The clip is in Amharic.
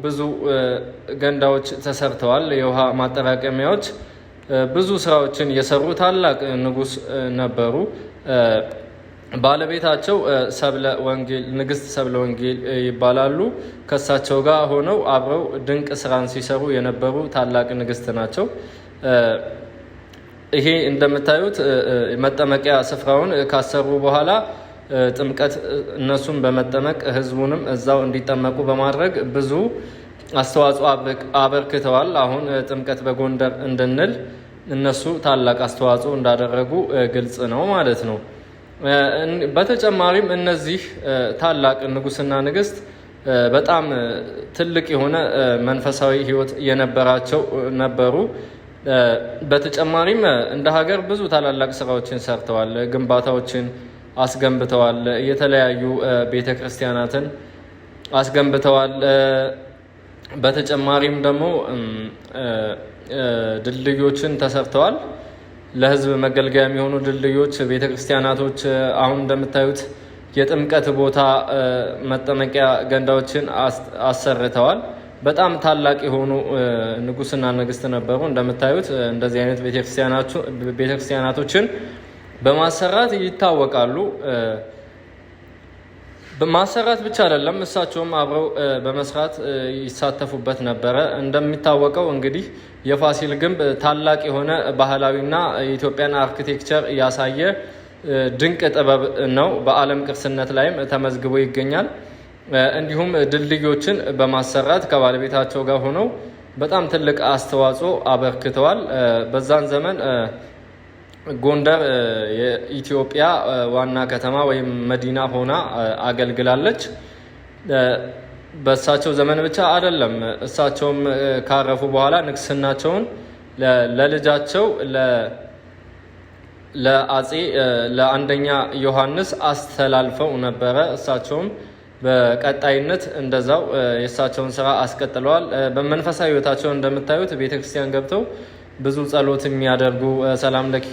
ብዙ ገንዳዎች ተሰርተዋል። የውሃ ማጠራቀሚያዎች፣ ብዙ ስራዎችን የሰሩ ታላቅ ንጉስ ነበሩ። ባለቤታቸው ሰብለ ወንጌል፣ ንግስት ሰብለ ወንጌል ይባላሉ። ከእሳቸው ጋር ሆነው አብረው ድንቅ ስራን ሲሰሩ የነበሩ ታላቅ ንግስት ናቸው። ይሄ እንደምታዩት መጠመቂያ ስፍራውን ካሰሩ በኋላ ጥምቀት እነሱን በመጠመቅ ህዝቡንም እዛው እንዲጠመቁ በማድረግ ብዙ አስተዋጽኦ አበርክተዋል። አሁን ጥምቀት በጎንደር እንድንል እነሱ ታላቅ አስተዋጽኦ እንዳደረጉ ግልጽ ነው ማለት ነው። በተጨማሪም እነዚህ ታላቅ ንጉስና ንግስት በጣም ትልቅ የሆነ መንፈሳዊ ህይወት የነበራቸው ነበሩ። በተጨማሪም እንደ ሀገር ብዙ ታላላቅ ስራዎችን ሰርተዋል። ግንባታዎችን አስገንብተዋል። የተለያዩ ቤተ ክርስቲያናትን አስገንብተዋል። በተጨማሪም ደግሞ ድልድዮችን ተሰርተዋል። ለህዝብ መገልገያ የሚሆኑ ድልድዮች፣ ቤተ ክርስቲያናቶች፣ አሁን እንደምታዩት የጥምቀት ቦታ መጠመቂያ ገንዳዎችን አሰርተዋል። በጣም ታላቅ የሆኑ ንጉስና ንግስት ነበሩ። እንደምታዩት እንደዚህ አይነት ቤተክርስቲያናቶችን በማሰራት ይታወቃሉ። ማሰራት ብቻ አይደለም፣ እሳቸውም አብረው በመስራት ይሳተፉበት ነበረ። እንደሚታወቀው እንግዲህ የፋሲል ግንብ ታላቅ የሆነ ባህላዊና የኢትዮጵያን architecture ያሳየ ድንቅ ጥበብ ነው። በዓለም ቅርስነት ላይም ተመዝግቦ ይገኛል። እንዲሁም ድልድዮችን በማሰራት ከባለቤታቸው ጋር ሆነው በጣም ትልቅ አስተዋጽኦ አበርክተዋል። በዛን ዘመን ጎንደር የኢትዮጵያ ዋና ከተማ ወይም መዲና ሆና አገልግላለች። በእሳቸው ዘመን ብቻ አይደለም። እሳቸውም ካረፉ በኋላ ንግስናቸውን ለልጃቸው ለአጼ ለአንደኛ ዮሐንስ አስተላልፈው ነበረ። እሳቸውም በቀጣይነት እንደዛው የእሳቸውን ስራ አስቀጥለዋል። በመንፈሳዊ ህይወታቸው እንደምታዩት ቤተክርስቲያን ገብተው ብዙ ጸሎት የሚያደርጉ፣ ሰላም ለኪ